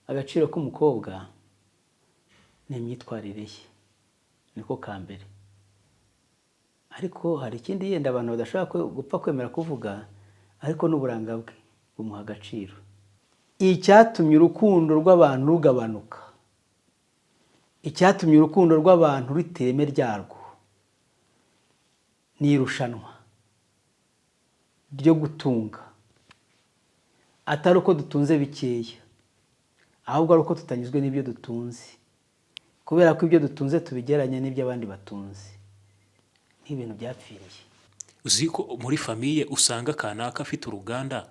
Agaciro k'umukobwa ni imyitwarire ye, niko ka mbere. Ariko hari ikindi yenda abantu badashobora gupfa kwemera kuvuga, ariko n'uburanga bwe bumuha agaciro. Icyatumye urukundo rw'abantu rugabanuka, icyatumye urukundo rw'abantu ruta ireme ryarwo, ni irushanwa ryo gutunga, atari uko dutunze bikeya, ahubwo ari uko tutanyuzwe n'ibyo dutunze, kubera ko ibyo dutunze tubigereranya n'ibyo abandi batunze, nk'ibintu byapfiriye. Uzi ko muri famille usanga kanaka afite uruganda,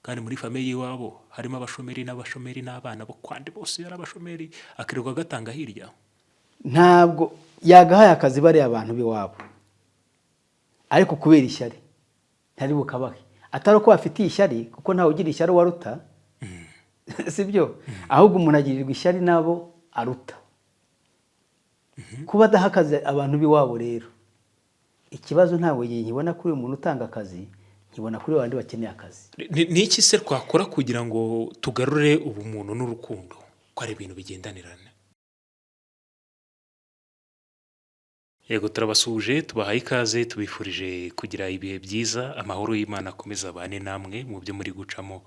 kandi muri famille y'iwabo harimo abashomeri n'abashomeri, n'abana bo kwandi bose ari abashomeri, akirirwa agatanga hirya? Ntabwo yagahaye akazi bariya abantu b'iwabo, ariko kubera ishyari ntari bukabahe. Atari uko bafitiye ishyari, kuko ntawe ugira ishyari uwaruta, si byo? Ahubwo umuntu agirirwa ishyari n'abo aruta. Kuba adaha akazi abantu b'iwabo rero, ikibazo ntabwo nkibona kuri uyu muntu utanga akazi, nkibona kuri babandi bakeneye akazi. Ni iki se twakora kugira ngo tugarure ubumuntu n'urukundo, ko ari ibintu bigendanirana? Yego, turabasuhuje, tubahaye ikaze, tubifurije kugira ibihe byiza. Amahoro y'Imana akomeze abane namwe mu byo muri gucamo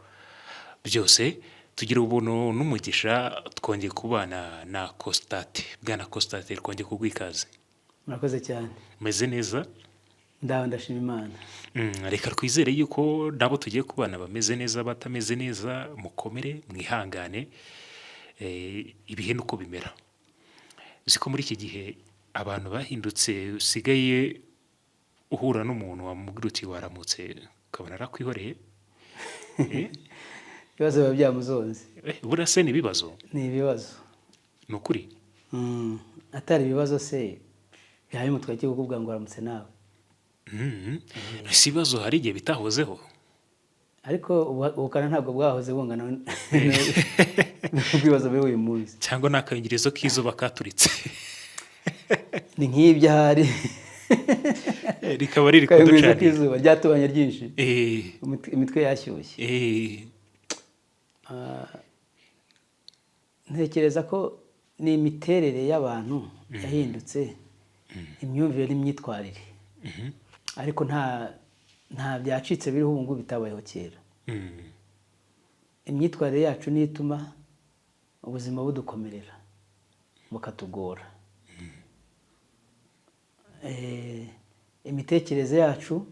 byose. Tugira ubuntu n'umugisha, twongeye kubana na Kositate. Bwana Kositate, twongeye kuguha ikaze. Murakoze cyane. Umeze neza? Ndaho, ndashima Imana. Reka twizere yuko nabo tugiye kubana bameze neza. Batameze neza, mukomere, mwihangane. Ibihe nuko bimera. Uzi ko muri iki gihe abantu bahindutse, usigaye uhura n'umuntu, wamubwira uti "Waramutse", ukabona arakwihoreye? Ibibazo biba byamuzonze. Buriya se ni ibibazo? Ni ibibazo. Ni ukuri. Atari ibibazo se byaba bimutwaye iki kukubwira ngo "Waramutse" nawe? Si ibibazo, hari igihe bitahozeho. Ariko ubukana ntabwo bwahoze bungana n'ubwibazo buri uyu munsi. Cyangwa ni akayungirizo k'izuba katuritse. Ni nk'ibyo ahari. Rikaba riri Akayungirizo kuducanira. k'izuba ryatubanye ryinshi. Imitwe yashyushye. Ntekereza ko ni imiterere y'abantu yahindutse, imyumvire n'imyitwarire, ariko nta byacitse biriho ubu ngubu bitabayeho kera. Imyitwarire yacu niyo ituma ubuzima budukomerera, bukatugora. Imitekerereze yacu,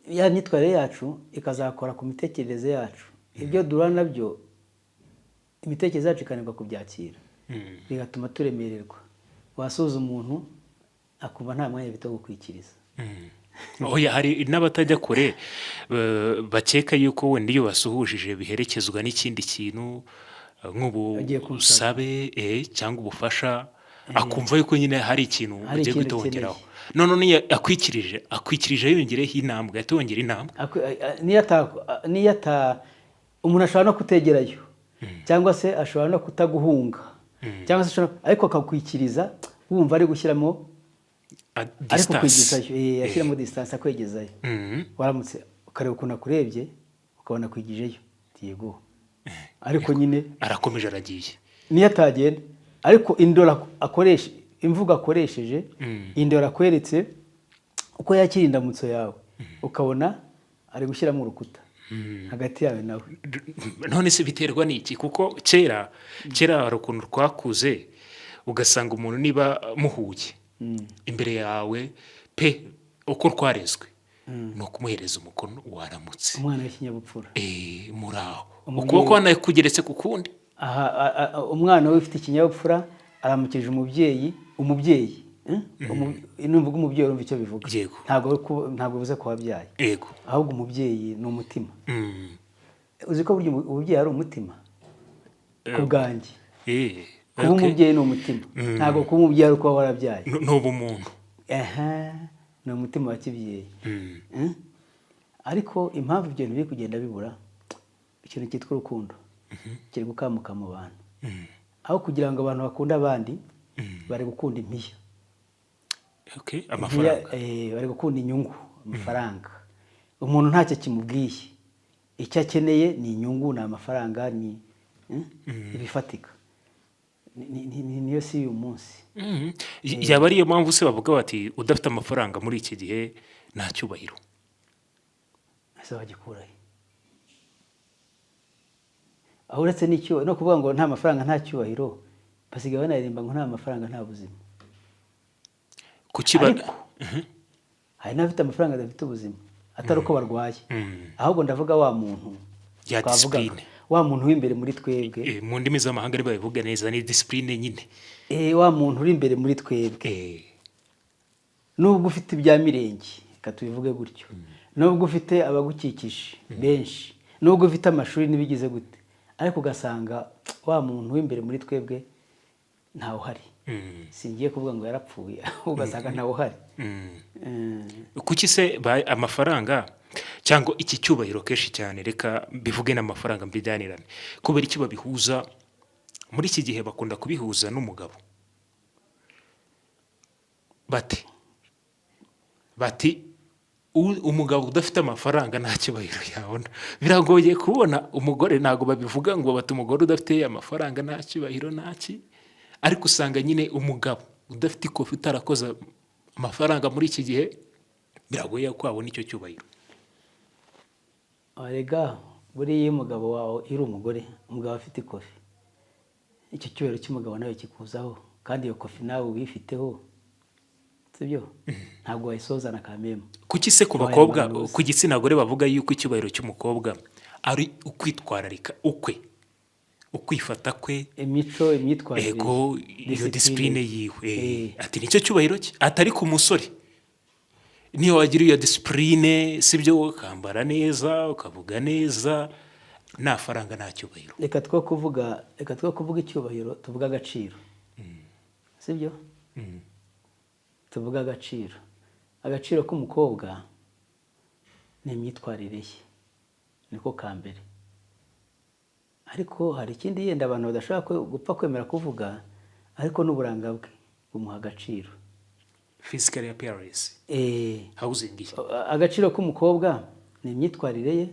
ya myitwarire yacu ikazakora ku mitekerereze yacu, ibyo duhura nabyo imitekerereze yacu ikananirwa kubyakira, bigatuma turemererwa. Wasuhuza umuntu akumva nta mwanya afite wo kukwikiriza. Oya, hari n'abatajya kure, bakeka yuko wenda iyo basuhujije biherekezwa n'ikindi kintu, Agiye kunsaba. nk'ubusabe cyangwa ubufasha, akumva yuko nyine hari ikintu Hari ugiye ikintu guhita wongeraho. ukeneye. None niyo akwikirije yongereho intambwe, ahita yongera intambwe. Niyo ata umuntu ashobora no kutegerayo, cyangwa se ashobora no kutaguhunga, cyangwa se ashobora, ariko akakwikiriza wumva ari gushyiramo ari distance. kukwigizayo, ashyiramo distance, akwegezayo. "Waramutse", ukareba ukuntu akurebye, ukabona akwigijeyo. Yego, ariko nyine Arakomeje, aragiye. Niyo atagenda, ariko indoro akoresha, imvugo akoresheje, indoro akweretse, uko yakira indamutso yawe, ukabona ari gushyiramo urukuta hagati yawe nawe. None se biterwa n'iki? Kuko kera kera hari ukuntu twakuze, ugasanga umuntu niba muhuye imbere yawe pe, uko twarezwe ni ukumuhereza umukono, "Waramutse". Umwana w'ikinyabupfura. Muraho. Umubyeyi- Ukuboko wanakugeretse ku kundi. Aha, umwana we ufite ikinyabupfura aramukije umubyeyi, umubyeyi, eh? Nuvuga umubyeyi urumva icyo bivuga. Yego. Ntabwo bivuze ko wabyaye. Ahubwo umubyeyi ni umutima. Uzi ko burya umubyeyi ari umutima ku bwanjye? Kuba umubyeyi ni umutima, ntabwo kuba umubyeyi ari ukuba warabyaye. Ni ubumuntu. Ehe, ni umutima wa kibyeyi. Eh? Ariko impamvu ibyo bintu biri kugenda bibura, ikintu cyitwa urukundo kiri gukamuka mu bantu. Aho kugira ngo abantu bakunde abandi, bari gukunda impiya. Impiya, Amafaranga. Bari gukunda inyungu, amafaranga. Umuntu ntacyo kimubwiye, icyo akeneye ni inyungu, ni amafaranga, ni Ibifatika. Niyo si y'uyu munsi. Yaba ariyo mpamvu se bavuga bati udafite amafaranga muri iki gihe nta cyubahiro? Ese wagikurahe? Aho uretse n'icyubahiro, no kuvuga ngo nta mafaranga nta cyubahiro, basigaye banaririmba ngo nta mafaranga nta buzima. Kuki ba Ariko hari n'abafite amafaranga adafite ubuzima, atari uko barwaye, ahubwo ndavuga wa muntu Ya twavugaga, discipline. wa muntu w'imbere muri twebwe. Mu ndimi z'amahanga niba babivuga neza ni discipline nyine. Wa muntu uri imbere muri twebwe, nubwo ufite ibya mirenge, reka tubivuge gutyo, nubwo ufite abagukikije benshi, nubwo ufite amashuri n'ibigize gute, ariko ugasanga wa muntu w'imbere muri twebwe ntawe uhari. Singiye kuvuga ngo yarapfuye, ahubwo ugasanga ntawe uhari. Kuki se amafaranga cyangwa iki cyubahiro kenshi cyane, reka mbivuge n'amafaranga mbijyanirane, kubera iki babihuza muri iki gihe? Bakunda kubihuza n'umugabo, bati umugabo udafite amafaranga nta cyubahiro yabona. Biragoye kubona umugore, ntabwo babivuga ngo bati umugore udafite amafaranga nta cyubahiro ntaki, ariko usanga nyine umugabo udafite ikofi, utarakoze amafaranga muri iki gihe, biragoye ko wabona icyo cyubahiro. Erega buriya iyo umugabo wawe iri umugore, umugabo afite ikofi, icyo cyubahiro cy'umugabo nawe kikuzaho, kandi iyo kofi nawe uyifiteho, sibyo? Ntabwo wayisozana kameme. Kuki se ku Wabaye bakobwa, umuhanuzi. ku gitsina gore, bavuga yuko icyubahiro cy'umukobwa ari ukwitwararika ukwe, ukwifata kwe, imico, imyitwarire, ego, iyo discipline yiwe? Ati nicyo cyubahiro cye. Atari ku musore, niyo wagira iyo discipline, sibyo, ukambara neza, ukavuga neza, nta faranga nta cyubahiro. Reka two kuvuga icyubahiro, tuvuge agaciro, sibyo? Tuvuge agaciro. Agaciro k'umukobwa ni imyitwarire ye, niko ka mbere. Ariko hari ikindi yenda abantu badashobora gupfa kwemera kuvuga, ariko n'uburanga bwe bumuha agaciro. Physical appearance. Housing ye. Agaciro k'umukobwa ni imyitwarire ye,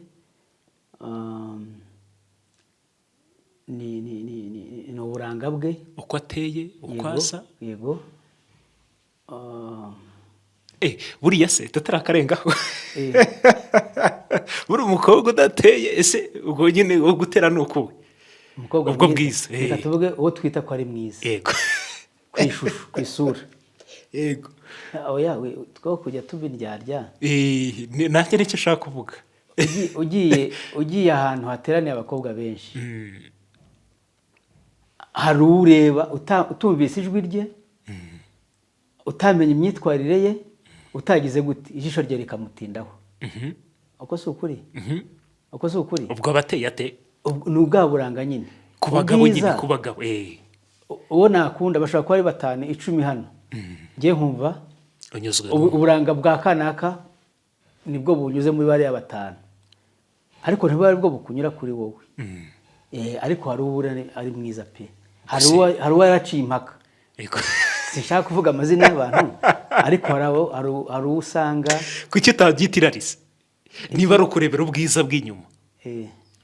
ni uburanga bwe, uko ateye, uko asa. Yego. Buriya se tutarakarengaho, buri umukobwa udateye ese ubwo nyine wo gutera ni ukuwe? Umukobwa Ubwo mwiza. bwiza. Reka tuvuge uwo twita ko ari mwiza ku ishusho, ku isura. Oya, two kujya tubiryarya. Nanjye nicyo ushaka kuvuga. Ugiye ahantu hateraniye abakobwa benshi, hari ureba utumvise ijwi rye, utamenya imyitwarire ye, utagize gute, ijisho rye rikamutindaho. Uko si ukuri? Uko si ukuri? Ubwo abateye ate? Ni ubwa buranga nyine. Ku bagabo nyine. Ubwiza, Ku bagabo. Uwo nakunda bashobora kuba ari batanu, 10 hano, njye nkumva Unyuzwe. Uburanga bwa kanaka nibwo bunyuze muri bariya batanu, ariko ntibuba ari bwo bukunyura kuri wowe. Ariko hari uwo ari mwiza pe, hari uwo yaraciye impaka. Sinshaka kuvuga amazina y'abantu, ariko hari uwo usanga. Kuki utabyita niba ari ukurebera ubwiza bw'inyuma,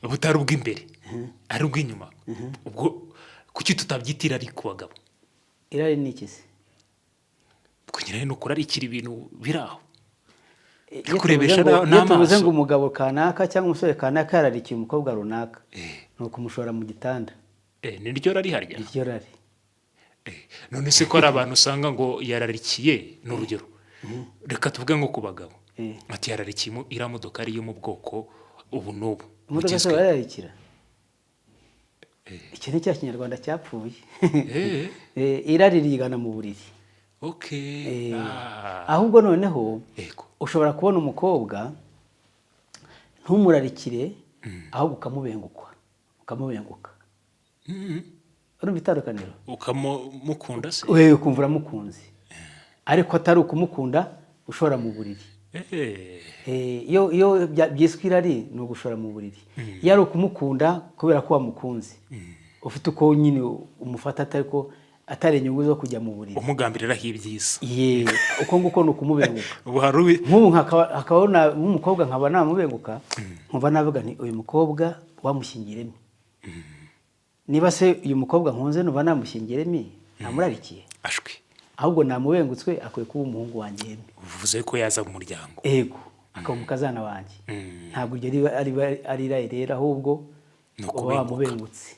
butari ubw'imbere, ari ubw'inyuma, ubwo kuki tutabyita irari ku bagabo? Irari ni iki se? Ubwo nyine ni ukurarikira ibintu biri aho. Iyo Kurebesha tuvuze n'amaso. ngo umugabo kanaka cyangwa umusore kanaka yararikiye umukobwa runaka, ni ukumushora mu gitanda. Ni ryo rari harya? Iryo rari. None se ko hari abantu usanga ngo yararikiye, ni urugero, reka tuvuge nko ku bagabo, ati yararikiye iriya modoka ari iyo mu bwoko ubu n'ubu Imodoka se bugezweho. barararikira? Iki ni cya Kinyarwanda cyapfuye. Irari rigana mu buriri. Ahubwo noneho ushobora kubona umukobwa ntumurarikire, ahubwo ukamubengukwa, ukamubenguka. Urumva itandukaniro? Ukamukunda se? Wewe ukumva uramukunze, ariko atari ukumukunda ushora mu buriri. Iyo byiswe irari ni ugushora mu buriri. Iyo ari ukumukunda kubera ko wamukunze, ufite uko nyine umufata, atari ko atari inyungu zo kujya mu buriri. Umugambiriraho ibyiza. Ye, uko nguko ni ukumubenguka. Ubu hari uwi Nk'ubu hakabaho nk'umukobwa nkaba namubenguka, nkumva navuga nti uyu mukobwa wamushyingiremo. Niba se uyu mukobwa nkunze, numva namushyingira Emi, namurarikiye? Ashwi. Ahubwo namubengutswe, akwiye kuba umuhungu wanjye Emi. Uvuze ko yaza mu muryango. Ego, akaba umukazana wanjye. Ntabwo iryo ari irari rero, ahubwo Ni uba ukubenguka. wamubengutse.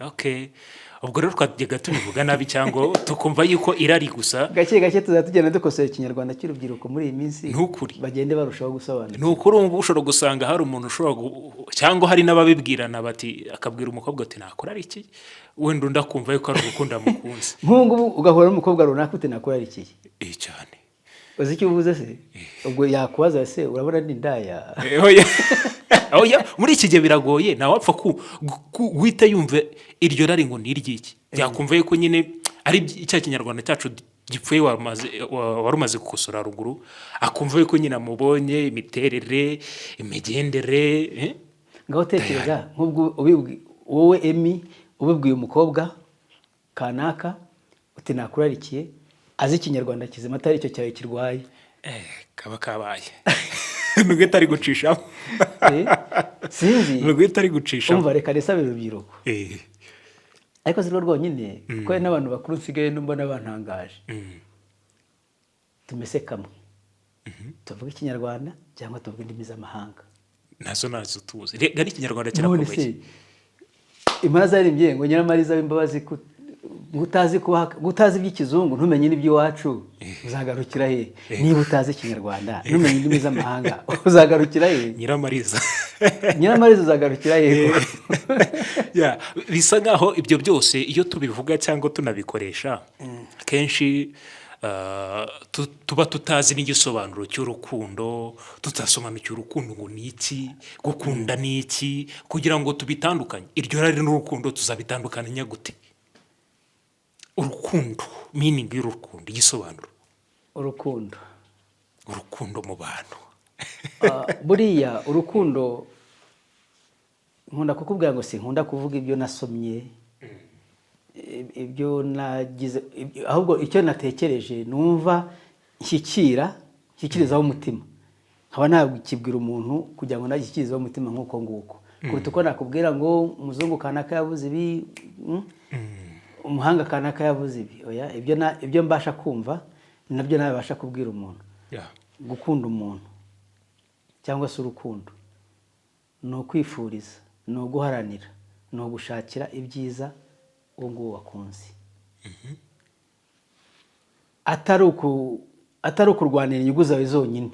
Okay, ubwo rero twajyaga tubivuga nabi cyangwa tukumva yuko irari gusa. Gake gake tuzajya tugenda dukosora Ikinyarwanda cy'urubyiruko muri iyi minsi. Ni ukuri. Bagende barushaho gusobanukirwa. Ni ukuri, ubu ushobora gusanga hari umuntu ushobora cyangwa hari n'ababibwirana bati, akabwira umukobwa ati: "Nakora ari iki?" Wenda undi akumva yuko ari ugukunda mukunzi. Nk'ubu ngubu ugahura n'umukobwa runaka uti: "Nakurarikiye." Eh, cyane. Uzi icyo uvuze se? Ubwo yakubaza se: "Urabona ni indaya?" Oya. Oya, muri iki gihe biragoye, ntawapfa guhita yumva iryo rari ngo ni iry'iki. Yakumva yuko nyine ari cya Kinyarwanda cyacu gipfuye wari umaze gukosora ruguru, akumva yuko nyine amubonye imiterere, imigendere, eh? Ngaho tekereza nk'ubwo wowe Emi ubibwiye umukobwa kanaka uti: "Nakurarikiye," azi Ikinyarwanda kizima, atari icyo cyawe kirwaye. Kaba kabaye, nubwo itari gucishamo. Sinzi. Nubwo itari gucishamo. Umva, reka nisabire urubyiruko. Ariko si rwo rwonyine, kuko hari n'abantu bakuru nsigaye mbona bantangaje. Tumese kamwe, tuvuge Ikinyarwanda cyangwa tuvuge indimi z'amahanga. Nazo tuzi. Rega n'Ikinyarwanda None kirakomeye. se impara zaririmbye ngo: "Nyiramariza w'imbabazi, utazi kubaha, utazi iby'ikizungu ntumenye n'iby'iwacu, uzagarukira he? Niba utazi Ikinyarwanda ntumenye indimi z'amahanga, uzagarukira he?" Nyiramariza. Nyiramariza, uzagarukira he? Ya, bisa nkaho ibyo byose iyo tubivuga cyangwa tunabikoresha kenshi, tuba tutazi n'igisobanuro cy'urukundo, tutasobanukiwe urukundo ngo ni iki, gukunda ni iki, kugira ngo tubitandukanye. Iryo rari n'urukundo tuzabitandukanya gute? Urukundo, meaning y'urukundo, igisobanuro. Urukundo. Urukundo mu bantu. Buriya urukundo, nkunda kukubwira ngo sinkunda kuvuga ibyo nasomye, ibyo nagize, ahubwo icyo natekereje numva nshyikirizaho umutima, nkaba nakibwira umuntu kugira ngo nagishyikirizeho umutima nk'uko nguko, kuruta uko nakubwira ngo umuzungu kanaka yavuze ibi, umuhanga kanaka yavuze ibi. Oya, ibyo mbasha kumva ni nabyo nabasha kubwira umuntu. Gukunda umuntu cyangwa se urukundo ni ukwifuriza, ni uguharanira, ni ugushakira ibyiza uwo nguwo wakunze, atari ukurwanira inyungu zawe zonyine.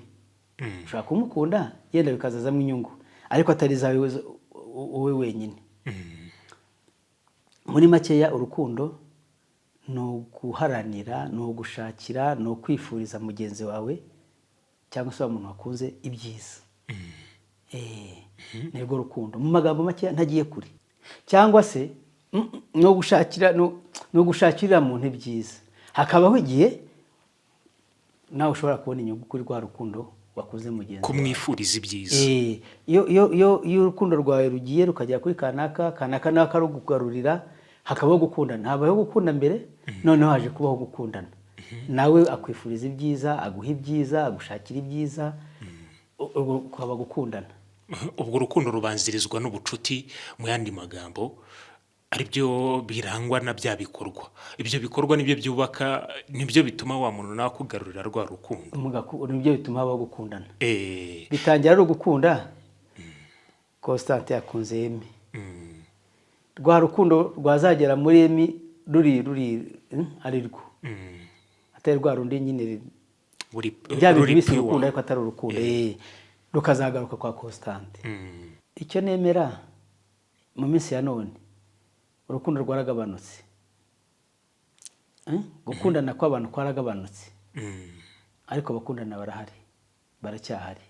Ushobora kumukunda yenda bikazazamo inyungu, ariko atari izawe wowe wenyine. Muri makeya, urukundo ni uguharanira, ni ugushakira, ni ukwifuriza mugenzi wawe cyangwa se wa muntu wakunze ibyiza. Nirwo rukundo mu magambo make, ntagiye kure. Cyangwa se no gushakira no gushakira muntu ibyiza, hakabaho igihe nawe ushobora kubona inyungu kuri rwa rukundo wakoze mugenzi wawe. Kumwifuriza ibyiza. Iyo urukundo rwawe rugiye rukagera kuri kanaka, kanaka nawe akarukugarurira, hakabaho gukundana. Habaho gukunda mbere, noneho haje kubaho gukundana, nawe akwifuriza ibyiza, aguha ibyiza, agushakira ibyiza, ubwo ukaba gukundana. Ubwo urukundo rubanzirizwa n'ubucuti, mu yandi magambo aribyo birangwa na bya bikorwa. Ibyo bikorwa nibyo byubaka, nibyo bituma wa muntu nawe akugarurira rwa rukundo. Nibyo bituma habaho gukundana. Bitangira ari ugukunda, Constantin yakunze Emi, rwa rukundo rwazagera muri Emi ruri ari rwo, atari rwa rundi nyine bya bintu ruri bise pure. urukundo ariko atari urukundo, rukazagaruka kwa Constantin. Icyo nemera, mu minsi ya none urukundo rwaragabanutse. Gukundana kw'abantu kwaragabanutse, ariko abakundana barahari, baracyahari.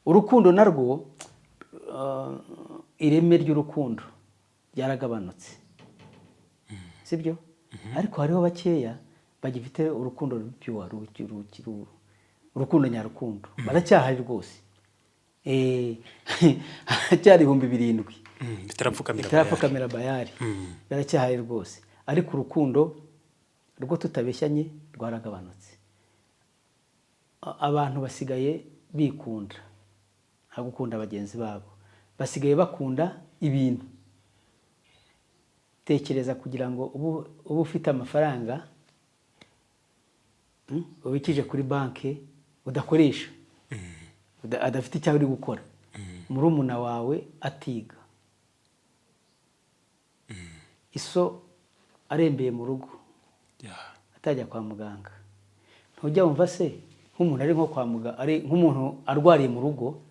Urukundo narwo, ireme ry'urukundo ryaragabanutse, sibyo? Ariko hariho bakeya bagifite urukundo pure, urukundo nyarukundo baracyahari rwose. Haracyari 7000 bitarapfukamira. Bitarapfukamira bayari, baracyahari rwose. Ariko urukundo rwo, tutabeshyanye, rwaragabanutse. Abantu basigaye bikunda nta gukunda bagenzi babo, basigaye bakunda ibintu. Tekereza kugira ngo ube ufite amafaranga ubikije kuri banki udakoresha, adafite icyo uri gukora, murumuna wawe atiga, iso arembeye mu rugo, atajya kwa muganga. Ntujya wumva se nk'umuntu ari nko kwa muganga, ari nk'umuntu arwariye mu rugo,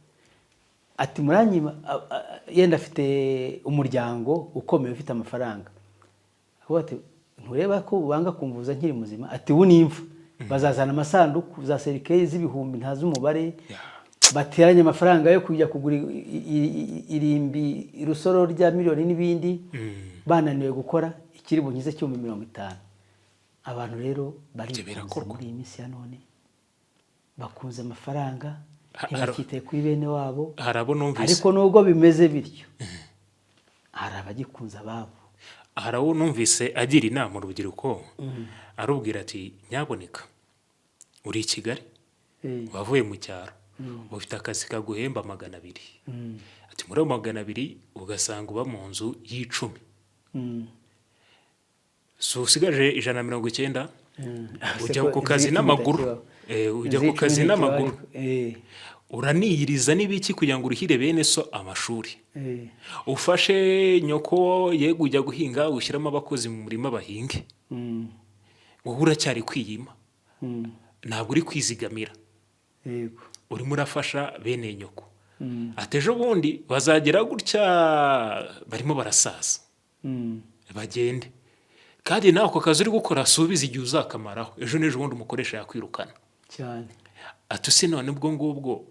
ati muranyima, yenda afite umuryango ukomeye ufite amafaranga. Akavuga ati: "Ntureba ko banga kumvuza nkiri muzima?" Ati: "Ubu nimfa bazazana amasanduku za cercueil z'ibihumbi ntazi umubare, bateranye amafaranga yo kujya kugura irimbi, irusoro rya miliyoni n'ibindi, bananiwe gukora ikiri bunkize 50,000." Abantu rero barikunze Birakorwa. muri iyi minsi ya none bakunze amafaranga, ntibakitaye kuri bene wabo. Hari abo numvise. Ariko nubwo bimeze bityo, hari abagikunze ababo. Hari abo numvise agira inama urubyiruko, arubwira ati: "Nyaboneka, uri i Kigali, wavuye mu cyaro, ufite akazi kaguhemba 200." Ati: "Muri ayo 200 ugasanga uba mu nzu y'10, si usigaje 190, ujya Se ko ku kazi inzu y'icumi n'amaguru." itakibaho. Ujya Inzu ku y'icumi kazi ntikibaho n'amaguru, ariko, uraniyiriza n'ibiki kugira ngo urihire bene so amashuri, ufashe nyoko, yego ujya guhinga, ushyiramo abakozi mu murima bahinge, wowe uracyari kwiyima, ntabwo uri kwizigamira, urimo urafasha bene nyoko." Ati: "Ejo bundi bazagera gutya barimo barasaza, bagende, kandi nawe ako kazi uri gukora subiza igihe uzakamaraho, ejo n'ejo bundi umukoresha yakwirukana." Cyane. Ati: "Se none ubwo ngubwo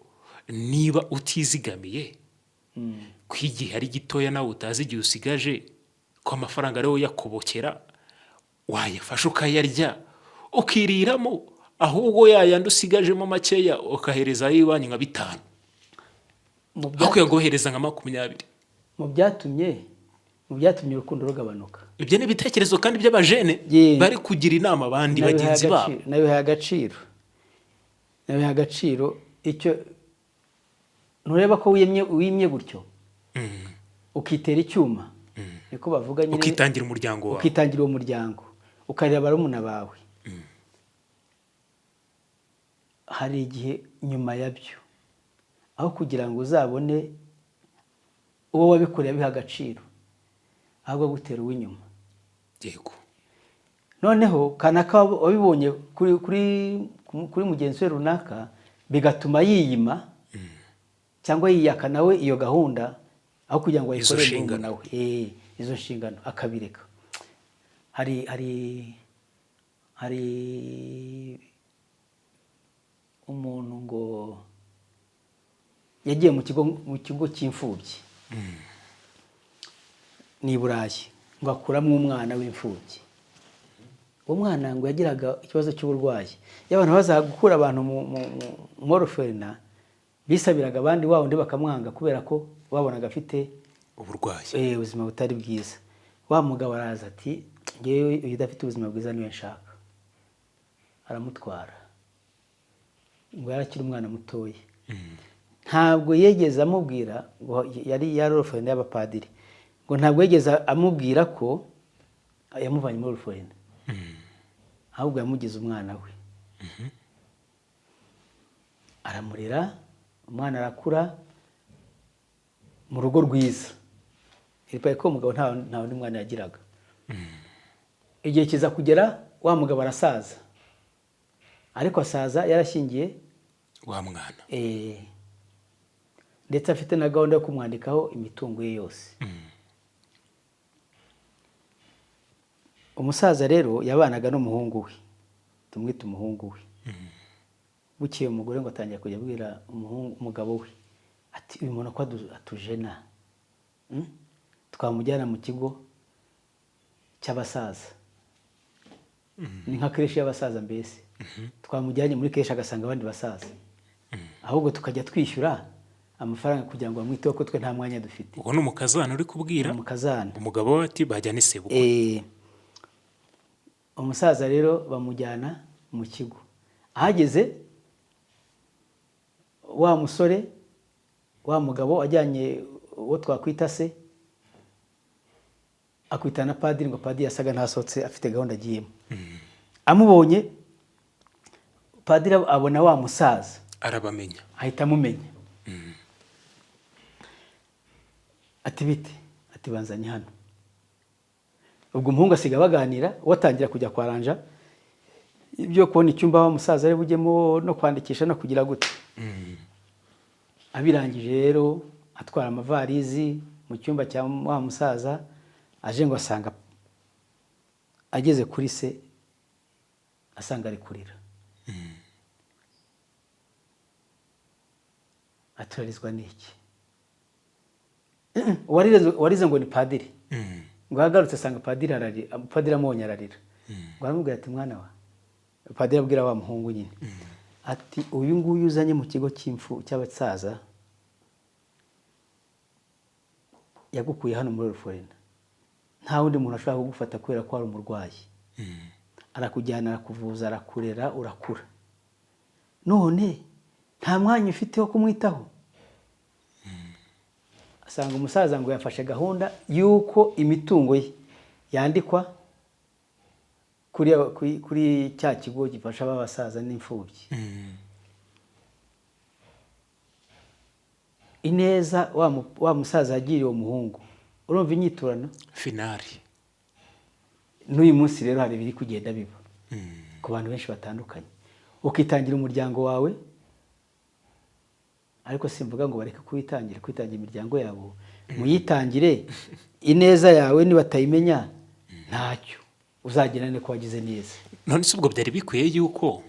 niba utizigamiye, ko igihe ari gitoya nawe utazi igihe usigaje, ko amafaranga ariwo uyakobokera, wayafasha ukayarya ukiriramo, ahubwo yayandi usigajemo makeya ukahereza ay'iwanyu nka 5, Mu aho kuyagohereza nka 20." Mu byatumye urukundo rugabanuka. Ibyo ni ibitekerezo kandi by'abajene bari kugira inama abandi bagenzi babo. Nabihaye agaciro, nabihaye agaciro. Icyo ntureba ko wimye gutyo, ukitera icyuma, niko bavuga nyine. Ukitangira umuryango wawe. Ukitangira uwo muryango, ukarera barumuna bawe. Hari igihe nyuma yabyo, aho kugira ngo uzabone uwo wabikoreye abiha agaciro, ahubwo gutera uw'inyuma. Noneho kanaka wabibonye kuri mugenzi we runaka, bigatuma yiyima cyangwa yiyaka nawe iyo gahunda, aho kugira ngo Izo ayikorere nshingano. murumuna we. Izo nshingano akabireka. Hari umuntu ngo yagiye mu kigo cy'imfubyi ni i Burayi, ngo akuramo umwana w'imfubyi. Uwo mwana ngo yagiraga ikibazo cy'uburwayi. Iyo abantu bazaga gukura abantu mu orphelinat, bisabiraga abandi, wa wundi bakamwanga kubera ko babonaga afite uburwayi, ubuzima butari bwiza. Wa mugabo araza ati: "Ngewe uyu udafite ubuzima bwiza niwe nshaka." Aramutwara. Ngo yari akiri umwana mutoya. Ntabwo yigeze amubwira ngo yari orphelinat y'abapadiri, ngo ntabwo yigeze amubwira ko yamuvanye muri orphelinat, ahubwo yamugize umwana we, aramurera. Umwana arakura mu rugo rwiza. Ko umugabo nta wundi mwana yagiraga. Igihe kiza kugera, wa mugabo arasaza, ariko asaza yarashyingiye wa mwana. Ndetse afite na gahunda yo kumwandikaho imitungo ye yose. Umusaza rero yabanaga n'umuhungu we, tumwite umuhungu we. Bukeye umugore ngo atangira kujya abwira umugabo we ati: "Uyu muntu ko atujena, Twamujyana mu kigo cy'abasaza, ni nka crèche y'abasaza mbese. Twamujyanye muri crèche agasanga abandi basaza, ahubwo tukajya twishyura amafaranga kugira ngo bamwiteho, ko twe nta mwanya dufite." Ubwo ni umukazana uri kubwira Umukazana. umugabo we ati: "Bajyane sebukwe." Umusaza rero bamujyana mu kigo. Ahageze, wa musore, wa mugabo wajyanye uwo twakwita se, Akubitana na padiri, ngo padiri yasaga ntasohotse, afite gahunda agiyemo. Amubonye padiri, abona wa musaza, arabamenya. Ahita amumenya, ati: "Bite?" Ati: "Banzanye hano." Ubwo umuhungu asiga baganira, we atangira kujya kwaranja ibyo kubona icyumba wa musaza ari bujyemo, no kwandikisha, no kugira gute. Abirangije rero, atwara amavarizi mu cyumba cya wa musaza, aje ngo asanga ageze kuri se, asanga ari kurira. Aturarizwa n'iki? Uwarize ngo ni padiri. Ngo agarutse asanga padiri ararira. Padiri amubonye ararira, ngo aramubwira ati: "Mwana wa..." Padiri abwira wa muhungu nyine ati: "Uyu nguyu uzanye mu kigo cy'imfu cy'abasaza yagukuye hano muri orphelinat. Nta wundi muntu ashobora kugufata kubera ko wari umurwayi. Arakujyana, arakuvuza, arakurera, urakura. None nta mwanya ufite wo kumwitaho." Asanga umusaza ngo yafashe gahunda y'uko imitungo ye yandikwa kuri cya kigo gifasha abasaza n'imfubyi. Ineza wa musaza yagiriye uwo muhungu, urumva inyiturano? Finari. N'uyu munsi rero hari ibiri kugenda biba ku bantu benshi batandukanye. Ukitangira umuryango wawe, ariko simvuga ngo bareke kuwitangira, kwitangira imiryango yabo. Muyitangire ineza yawe, nibatayimenya ntacyo uzagira, ko wagize neza. None se ubwo byari bikwiye yuko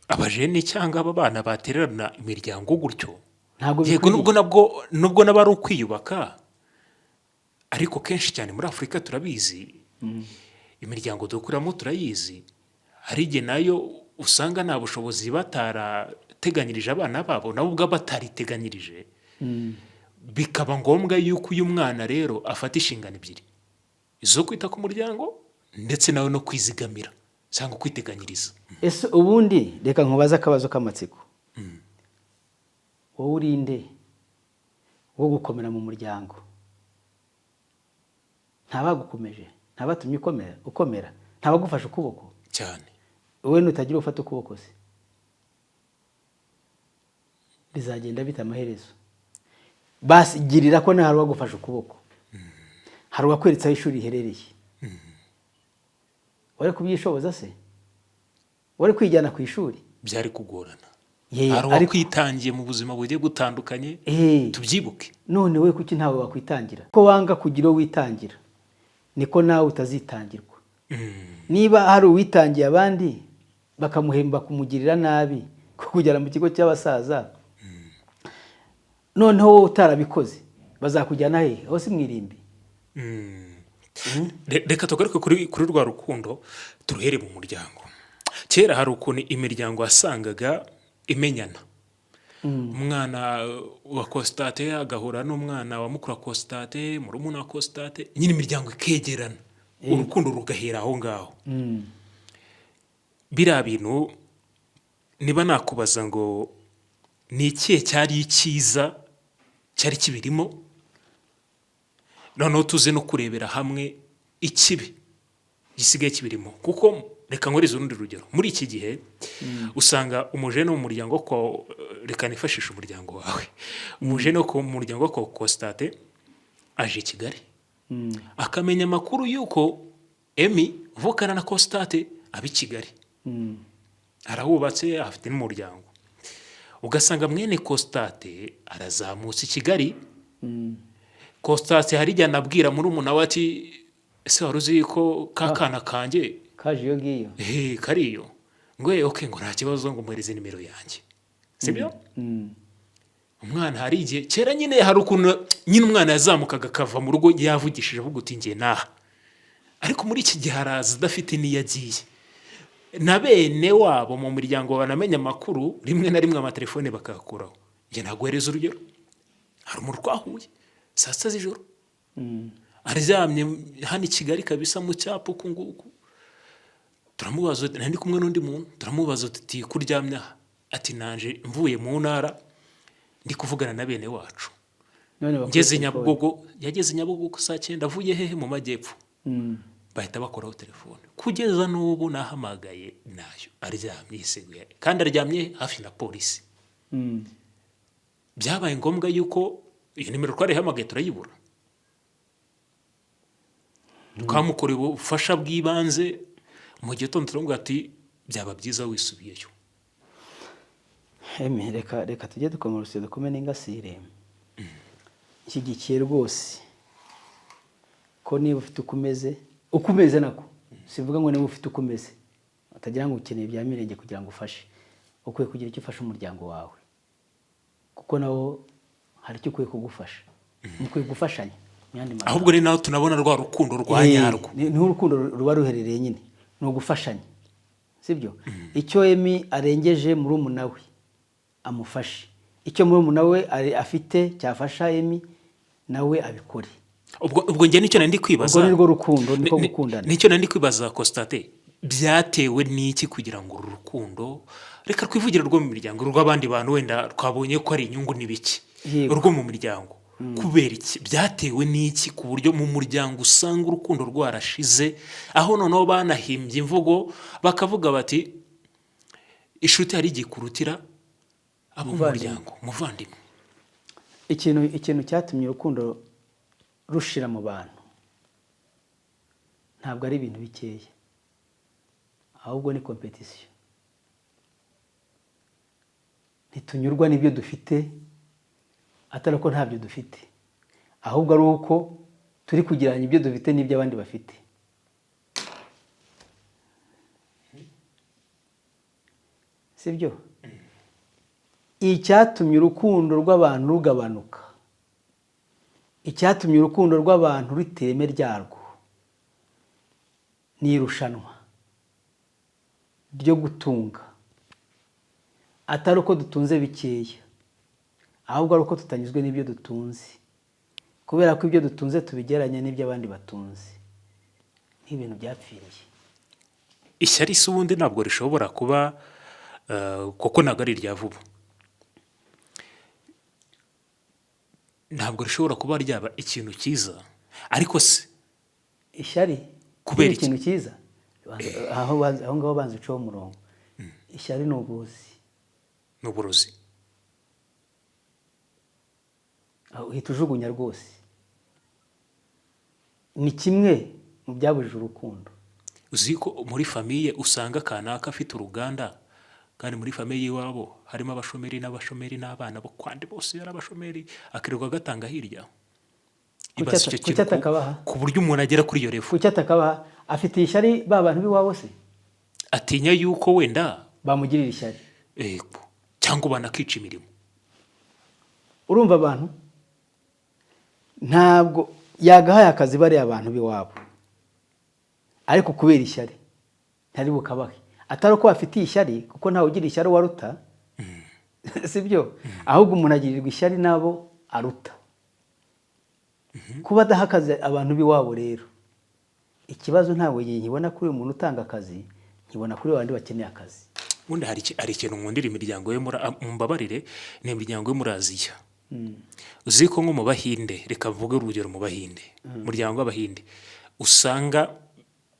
abajene cyangwa aba bana batererana imiryango gutyo? Ntabwo Yego. bikwiriye. Nubwo nabwo, nubwo naba ari ukwiyubaka, ariko kenshi cyane muri Afurika turabizi, imiryango dukuramo turayizi, hari igihe nayo usanga nta bushobozi batarateganyirije abana babo, nabo ubwabo batariteganyirije, bikaba ngombwa yuko uyu mwana rero afata inshingano ebyiri: izo kwita ku muryango ndetse nawe no kwizigamira cyangwa kwiteganyiriza. Ese ubundi reka nkubaze akabazo k'amatsiko: wowe urinde wo gukomera mu muryango? Ntabagukomeje, ntabatumye ukomera, ntabagufashe ukuboko? Cyane. Wowe nutagira ufata ukuboko se, bizagenda bita amaherezo? Basi girira ko hari uwagufashe ukuboko, hari uwakweretse aho ishuri riherereye. Wari kubyishoboza se? Wari kwijyana ku ishuri? Byari kugorana. Ye, Hari uwakwitangiye mu buzima bugiye butandukanye, tubyibuke. None we kuki ntawe wakwitangira? Ko wanga kugira uwo witangira, niko nawe utazitangirwa. Niba hari uwitangiye abandi bakamuhemba kumugirira nabi, kukujyana mu kigo cy'abasaza, noneho wowe utarabikoze bazakujyana he? Aho si mu irimbi? Reka tugaruke kuri rwa rukundo, turuhere mu muryango. Kera hari ukuntu imiryango wasangaga imenyana, umwana wa Kositate agahura n'umwana wa mukuru wa Kositate, murumuna wa Kositate, nyine imiryango ikegerana, urukundo rugahera aho ngaho. Biriya bintu, niba nakubaza ngo ni ikihe cyari icyiza cyari kibirimo, noneho tuze no kurebera hamwe ikibi gisigaye kibirimo? Kuko reka nkoreze urundi rugero: muri iki gihe usanga umujene wo mu muryango wo kwa, reka nifashishe umuryango wawe, umujene wo mu muryango wo kwa Kositate aje i Kigali, akamenya amakuru y'uko Emi uvukana na Kositate aba i Kigali, arahubatse, afite n'umuryango. Ugasanga mwene Kositate arazamutse i Kigali. Kositate hari igihe anabwira murumuna we ati: "Ese wari uzi ko ka kana kanjye Kaje iyo ngiyo. Kariyo?" Ngo: "Okay," ngo, "nta kibazo," ngo, "muhereze nimero yanjye." Sibyo? Umwana hari igihe, kera nyine hari ukuntu nyine umwana yazamukaga akava mu rugo yavugishije, avuga uti: "Ngiye naha." Ariko muri iki gihe araza adafite n'iyo agiye, na bene wabo mu muryango banamenya amakuru, rimwe na rimwe amatelefone bakayakuraho. Njye naguhereza urugero: hari umuntu twahuye saa 6 z'ijoro, aryamye hano i Kigali kabisa mu cyapa uku nguku. Turamubaza, nari ndi kumwe n'undi muntu, turamubaza tuti: "Kuryamye aha?" Ati: "Nanje mvuye mu ntara, ndi kuvugana na bene wacu." None bakora Ngeze telefone. Nyabugogo, yageze Nyabugogo saa 9, avuye hehe? Mu majyepfo. Bahita bakoraho telefone, kugeza n'ubu nahamagaye nayo aryamye yiseguye, kandi aryamye hafi na polisi. Byabaye ngombwa yuko iyo nimero twarihamagaye turayibura. Twamukoreye ubufasha bw'ibanze, mu gitondo turamubwira ati byaba byiza wisubiyeyo. Emi, reka reka tujye dukoma urusyo dukome n'ingasire. Nshyigikiye rwose ko niba ufite uko umeze, uko umeze nako sivuga ngo niba ufite uko umeze utagira ngo ukeneye ibya mirenge kugira ngo ufashe, ukwiye kugira icyo ufasha umuryango wawe, kuko nawo hari icyo ukwiye kugufasha, mukwiye gufashanya mu yandi magambo. Ahubwo ni naho tunabona rwa rukundo rwa nyarwo. Niho urukundo ruba ruherereye nyine, ni ugufashanya, sibyo? Icyo Emi arengeje murumuna we amufashe, icyo murumuna we afite cyafasha Emi nawe abikore. Ubwo njye nicyo nari ndi kwibaza. Ubwo ni rwo rukundo, niko gukundana. Nicyo nari ndi kwibaza, Kositate, byatewe n'iki kugira ngo uru rukundo, reka twivugire rwo mu miryango, rw'abandi bantu wenda twabonye ko ari inyungu n'ibiki, rwo mu miryango, kubera iki, byatewe n'iki ku buryo mu muryango usanga urukundo rwarashize, aho noneho banahimbye imvugo bakavuga bati inshuti hari igihe ikurutira abo mu Umuvandimwe. muryango, umuvandimwe? Ikintu cyatumye urukundo rushira mu bantu ntabwo ari ibintu bikeya, ahubwo ni compétition. Ntitunyurwa n'ibyo dufite, atari uko ntabyo dufite, ahubwo ari uko turi kugereranya ibyo dufite n'ibyo abandi bafite. Sibyo? Icyatumye urukundo rw'abantu rugabanuka, icyatumye urukundo rw'abantu ruta ireme ryarwo, ni irushanwa ryo gutunga, atari uko dutunze bikeya, ahubwo ari uko tutanyuzwe n'ibyo dutunze, kubera ko ibyo dutunze tubigereranya n'ibyo abandi batunze, nk'ibintu byapfiriye. Ishyari se ubundi ntabwo rishobora kuba, kuko ntabwo ari irya vuba, ntabwo rishobora kuba ryaba ikintu cyiza, ariko se Ishyari Kubera ni iki? ikintu cyiza. Aho ngaho banza uceho umurongo. Ishyari ni uburozi. Ni uburozi. Aho uhita ujugunya rwose. Ni kimwe mu byabujije urukundo. Uzi ko muri famille usanga kanaka afite uruganda, kandi muri famille y'iwabo harimo abashomeri n'abashomeri, n'abana bo kwandi bose yari abashomeri, akirirwa agatanga hirya. Ibaze icyo Kuki kintu atakabaha? ku buryo umuntu agera kuri iyo level. Kuki atakabaha? Afitiye ishyari ba bantu b'iwabo se? Atinya yuko wenda bamugirira ishyari. Yego, cyangwa banakica imirimo. Urumva, abantu ntabwo yagahaye akazi bariya abantu b'iwabo, ariko kubera ishyari ntari bukabahe, atari uko bafitiye ishyari, kuko ntawe ugira ishyari uwaruta, sibyo? Ahubwo umuntu agirirwa ishyari n'abo aruta. Kuba adaha akazi abantu b'iwabo rero, ikibazo ntabwo nkibona kuri uyu muntu utanga akazi, nkibona kuri babandi bakeneye akazi. Ubundi hari ikintu nkundira imiryango yo muri, mumbabarire, ni imiryango yo muri Aziya. Uzi ko nko mu Bahinde, reka mvuge urugero mu Bahinde, umuryango w'Abahinde, usanga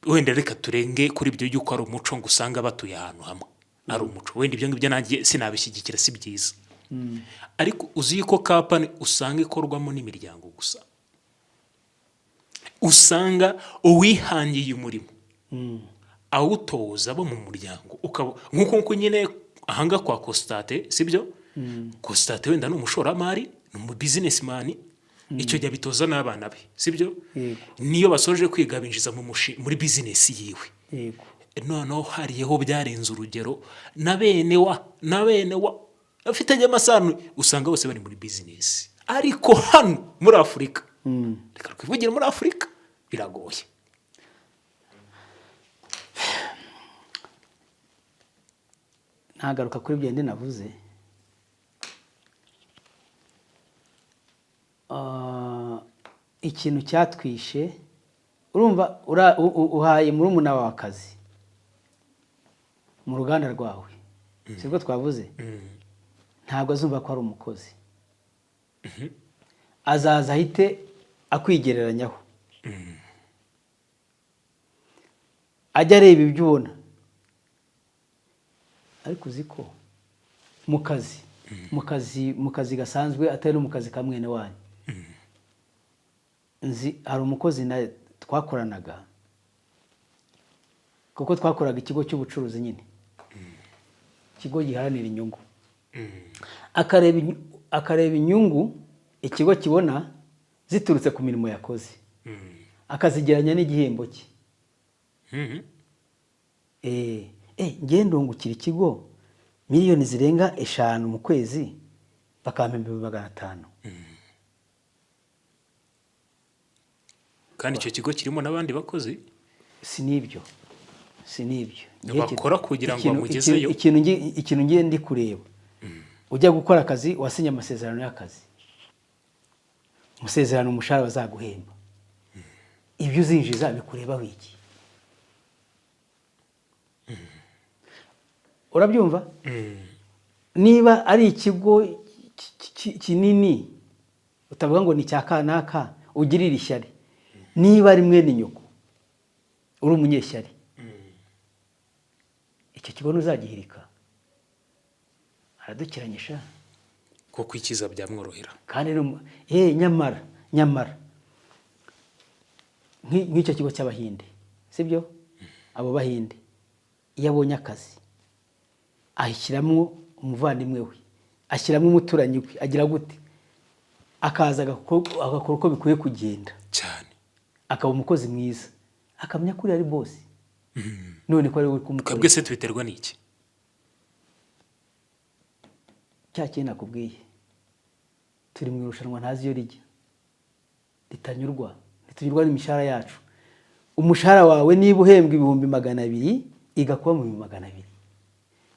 wenda, reka turenge kuri ibyo yuko ari umuco ngo usanga batuye ahantu hamwe, ari umuco wenda, ibyo ngibyo nanjye sinabishyigikira, si byiza, ariko uzi yuko company usanga ikorwamo n'imiryango gusa, usanga uwihangiye umurimo awutoza abo mu muryango, ukaba nk'uko nyine ahanga kwa Kositate, sibyo? Kositate wenda ni umushoramari, ni umu businessman, icyo gihe abitoza n'abana be, sibyo? Yego. Niyo basoje kwiga binjiza muri business yiwe. Noneho hariyeho byarenze urugero, na bene wa afitanye amasano, usanga bose bari muri business. Ariko hano muri Afurika, reka twivugire muri Afurika, biragoye. Ntagaruka kuri byo navuze. Ikintu cyatwishe, urumva, uhaye murumuna wawe akazi mu ruganda rwawe, sibwo twavuze? Ntabwo azumva ko ari umukozi. Azaza ahite akwigereranyaho, ajya areba ibyo ubona. Ariko uzi ko mu kazi gasanzwe, atari no mu kazi ka mwene wanyu, nzi hari umukozi na twakoranaga, kuko twakoraga ikigo cy'ubucuruzi nyine, ikigo giharanira inyungu, akareba inyungu ikigo kibona ziturutse ku mirimo yakoze, akazigeranya n'igihembo cye. Ngiye ndungukira ikigo miliyoni zirenga 5 mu kwezi, bakampemba 500,000. Kandi icyo kigo kirimo n'abandi bakozi. Si n'ibyo, si n'ibyo. Bakora kugira ngo bamugezeyo. Ikintu ngiye ndi kureba, ujya gukora akazi, wasinye amasezerano y'akazi, amasezerano, umushahara bazaguhemba, ibyo uzinjiza bikurebaho iki? Urabyumva? Niba ari ikigo kinini, utavuga ngo ni icya kanaka ugirira ishyari, niba ari mwene nyoko uri umunyeshyari, icyo kigo ntuzagihirika, aradukiranyisha. Kuko ikiza byamworohera. Kandi nyamara nk'icyo kigo cy'Abahinde, sibyo? Abo Bahinde, iyo abonye akazi ashyiramo umuvandimwe we, ashyiramo umuturanyi we, agira gute, akaza agakora uko bikwiye kugenda, cyane, akaba umukozi mwiza, akamenya ko uriya ari boss, none ko ari we uri kumukorera. Twebwe se tubiterwa n'iki? Cya kintu nakubwiye, turi mu irushanwa ntazi iyo rijya, ritanyurwa, ntitunyurwa n'imishahara yacu. Umushahara wawe niba uhembwa 200,000, igakuba mu 200,000,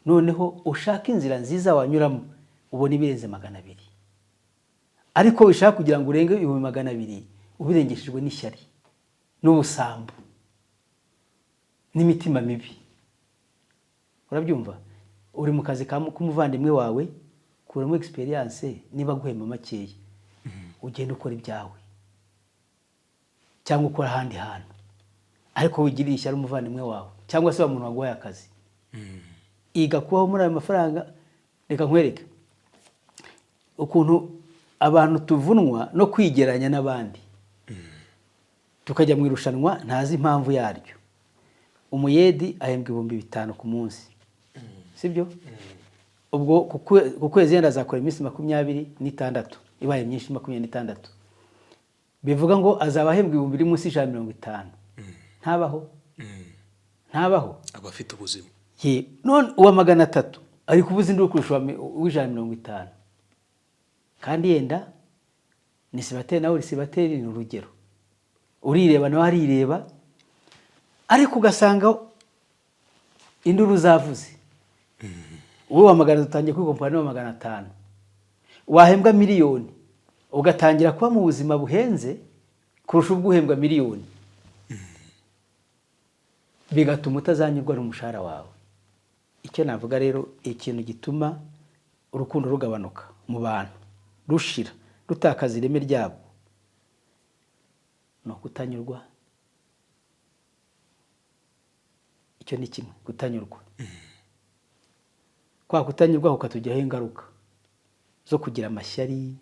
noneho ushaka inzira nziza wanyuramo ubona ibirenze 200. Ariko wishaka kugira ngo urenge 200,000 ubirengeshejwe n'ishyari n'ubusambo n'imitima mibi. Urabyumva? Uri mu kazi k'umuvandimwe wawe, kuramo experience. Niba guhemba makeya, ugenda ukora ibyawe cyangwa ukora ahandi hantu, ariko wigirira ishyari umuvandimwe wawe cyangwa se wa muntu waguhaye akazi. Iga kubaho muri ayo mafaranga. Reka nkwereke ukuntu abantu tuvunwa no kwigeranya n'abandi, tukajya mu irushanwa ntazi impamvu yaryo. Umuyedi ahembwa 5000 ku munsi, sibyo? Ubwo ku kwezi yenda azakora iminsi 26, ibaye myinshi 26, bivuga ngo azaba ahembwa ibihumbi biri munsi 150. Ntabaho, ntabaho. Aba afite ubuzima. Ye, none uwa 300 ari kubuza induru kurusha uw'150, kandi yenda ni sibateri, nawe uri sibateri, ni urugero. Urireba, nawe arireba, ariko ugasanga induru zavuze. Wowe wa 300 utangiye kwikompara n'uwa 500. Wahembwa miliyoni ugatangira kuba mu buzima buhenze kurusha ubwo uhembwa miliyoni, bigatuma utazanyurwa n'umushahara wawe. Icyo navuga rero, ikintu gituma urukundo rugabanuka mu bantu, rushira, rutakaza ireme ryabwo, ni ukutanyurwa. Icyo ni kimwe, kutanyurwa. Kwa kutanyurwa kukatugiraho ingaruka zo kugira amashyari,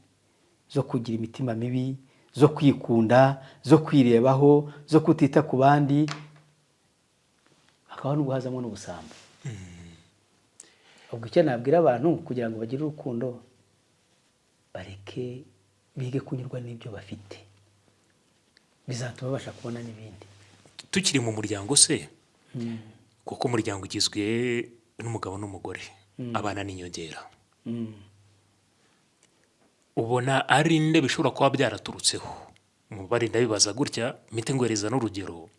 zo kugira imitima mibi, zo kwikunda, zo kwirebaho, zo kutita ku bandi, hakaba n'ubwo hazamo n'ubusambo. Ubwo icyo nabwira abantu kugira ngo bagire urukundo, bareke bige kunyurwa n'ibyo bafite, bizatuma babasha kubona n'ibindi. Tukiri mu muryango se, kuko umuryango ugizwe n'umugabo n'umugore, abana n'inyongera, ubona ari nde bishobora kuba byaraturutseho? Umubare ndabibaza gutya, mpite nguhereza n'urugero.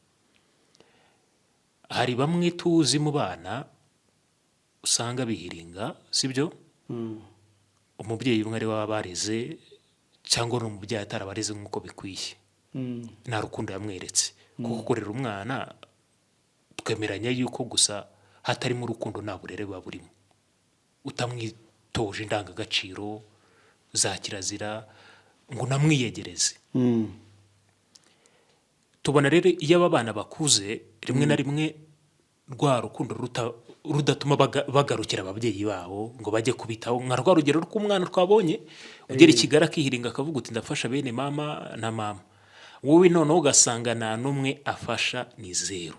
Hari bamwe tuzi mu bana usanga bihiringa, sibyo? Umubyeyi umwe ari we wabareze, cyangwa n'umubyeyi atarabareze nk'uko bikwiye, nta rukundo yamweretse. Kuko kurera umwana twemeranya yuko gusa hatarimo urukundo nta burere buba burimo. Utamwitoje indangagaciro za kirazira, Ngo unamwiyegereze. Tubona rero iyo aba bana bakuze, rimwe na rimwe rwa rukundo rudatuma bagarukira ababyeyi babo ngo bajye kubitaho, nka rwa rugero rw'umwana twabonye ugera i Kigali akihiringa, akavuga uti: "Ndafasha bene mama na mama." Wowe noneho ugasanga nta n'umwe afasha, ni zeru.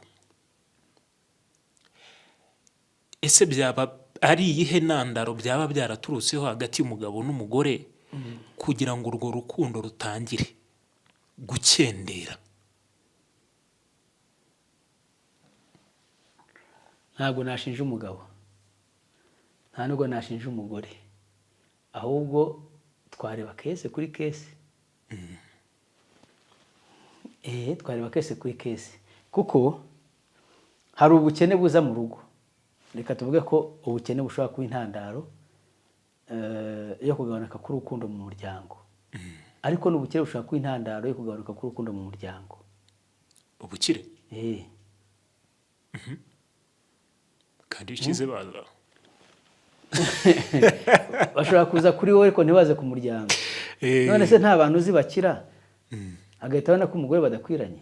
Ese byaba ari iyihe ntandaro byaba byaraturutseho hagati y'umugabo n'umugore kugira ngo urwo rukundo rutangire gukendera? Ntabwo nashinja umugabo, nta nubwo nashinja umugore, ahubwo twareba case kuri case. Twareba case kuri case, kuko hari ubukene buza mu rugo. Reka tuvuge ko ubukene bushobora kuba intandaro yo kugabanuka k'urukundo mu muryango, ariko n'ubukene bushobora kuba intandaro yo kugabanuka k'urukundo mu muryango. Ubukire? Eh. Kandi iyo ukize baza. Bashobora kuza kuri wowe ariko ntibaze ku muryango. None se nta bantu uzi bakira, agahita abona ko umugore badakwiranye?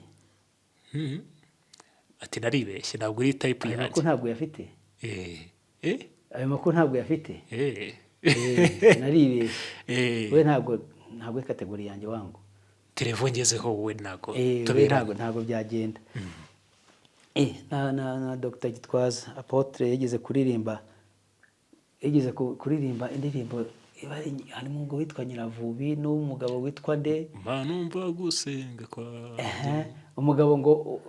Ati: "Naribeshye, ntabwo uri type Ayo yanjye." makuru ntabwo uyafite. Ayo makuru ntabwo uyafite. Naribeshye. We ntabwo ari category yanjye wangu. Telefone ngezeho wowe ntabwo We tuberanye. ntabwo byagenda. Na Dr Gitwaza Apotre yigeze kuririmba, yigeze kuririmba indirimbo harimo ngo witwa Nyiravubi n'umugabo witwa nde? Mba numva gusenga kwa Ehe, umugabo ngo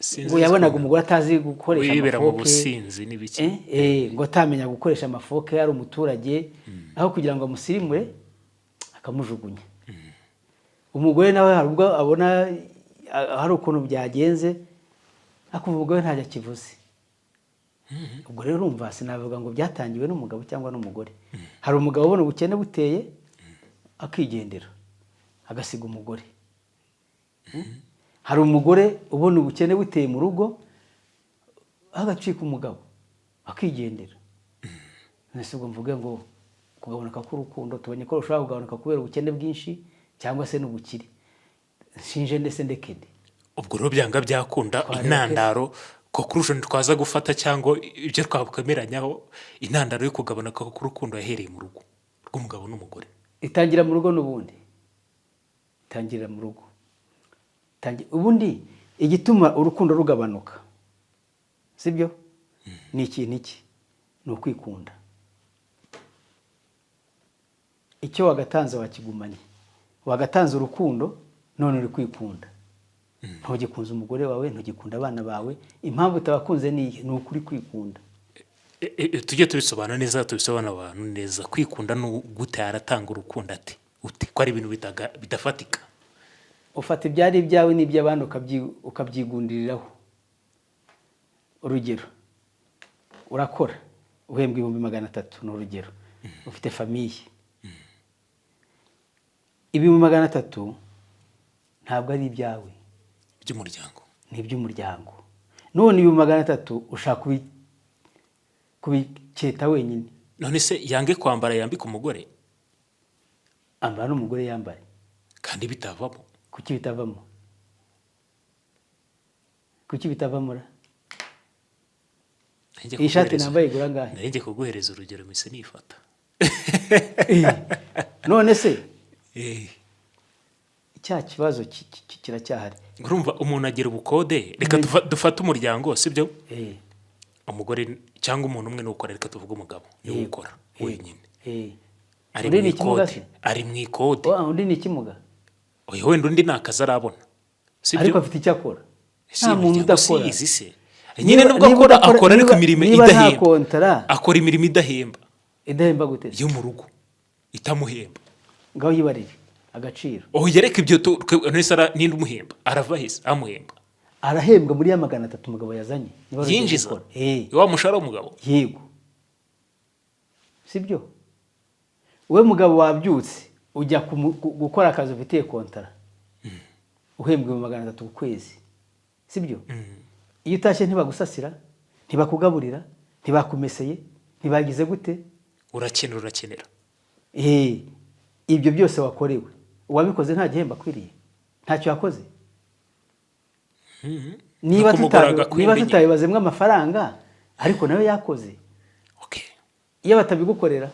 Sinzi. ngo yabonaga umugore atazi gukoresha Wibera mu amafoke. businzi n'ibiki. Ngo atamenya gukoresha amafoke, yari umuturage, aho kugira ngo amusirimure akamujugunya. Umugore nawe hari ubwo abona hari ukuntu byagenze, akumva umugore ntacyo akivuze. Ubwo rero urumva sinavuga ngo byatangiwe n'umugabo cyangwa n'umugore. Hari umugabo ubona ubukene buteye akigendera, agasiga umugore. Hari umugore ubona ubukene buteye mu rugo, agacika umugabo akigendera. Ese ubwo mvuge ngo kugabanuka k'urukundo tubonye ko rushobora kugabanuka kubera ubukene bwinshi cyangwa se n'ubukire, nshinje ndetse ndekede? Ubwo rero byanga byakunda, Twareba intandaro, conclusion twaza gufata cyangwa ibyo twakwemeranyaho, intandaro yo kugabanuka k'urukundo yahereye mu rugo rw'umugabo n'umugore. Itangira mu rugo n'ubundi, itangirira mu rugo. Ubundi igituma urukundo rugabanuka, sibyo, ni ikintu iki? Ni ukwikunda. Icyo wagatanze wakigumanye, wagatanze urukundo, none uri kwikunda, ntugikunze umugore wawe, ntugikunda abana bawe. Impamvu utabakunze ni iyihe? Ni ukuri kwikunda. Tujye tubisobanura neza, tubisobanura abantu neza. Kwikunda ni gute? Yaratanga urukundo ate? Ute ko ari ibintu bidafatika? Ufata ibyari ibyawe n'iby'abandi ukabyigundiriraho. Urugero, urakora uhembwa 300,000, ni urugero, ufite famille. 300,000 ntabwo ari ibyawe. By'umuryango. Ni iby'umuryango. None 300,000 ushaka kubiketa wenyine. None se yange kwambara yambike umugore? Ambara n'umugore yambaye. Kandi bitavamo. Kuki bitavamo? Kuki bitavamo ra? Nari ngiye Iyi shati nambaye igura angahe? Nari ngiye kuguhereza urugero, mpise nifata. None se cya kibazo kiracyahari. Urumva umuntu agira ubukode. Reka dufate umuryango, sibyo? Umugore cyangwa umuntu umwe niwe ukora, reka tuvuge umugabo niwe ukora wenyine. Ari Undi mu ni ikimuga ikode. se? Ari mu ikode. Oh, undi ni ikimuga. Oya, wenda undi nta kazi arabona, sibyo? Ariko afite icyo akora. Si Nta muntu imiryango si udakora. izi se nyine, nubwo Niba akora, udakora- akora ariko imirimo niba nta idahemba. kontara. Akora imirimo idahemba. Idahemba gute se? Yo mu rugo itamuhemba. Ngaho yibarire agaciro. Oh, yareka ibyo none se ninde umuhemba? Arava hese amuhemba? Arahembwa muri ya 300 umugabo yazanye. Niba ari Yinjiza. gukora. Wa mushahara w'umugabo. Yego, sibyo? Wowe mugabo wabyutse ujya gukora akazi ufitiye kontara, uhembwa 300,000 ku kwezi, sibyo? Iyo utashye ntibagusasira, ntibakugaburira, ntibakumeseye, ntibagize gute? Urakenera, urakenera. Ibyo byose wakorewe, uwabikoze nta gihembo akwiriye, ntacyo yakoze. Niba No kumugura agakwembe niba nyine. tutabibazemo amafaranga, ariko nawe yakoze. Iyo batabigukorera.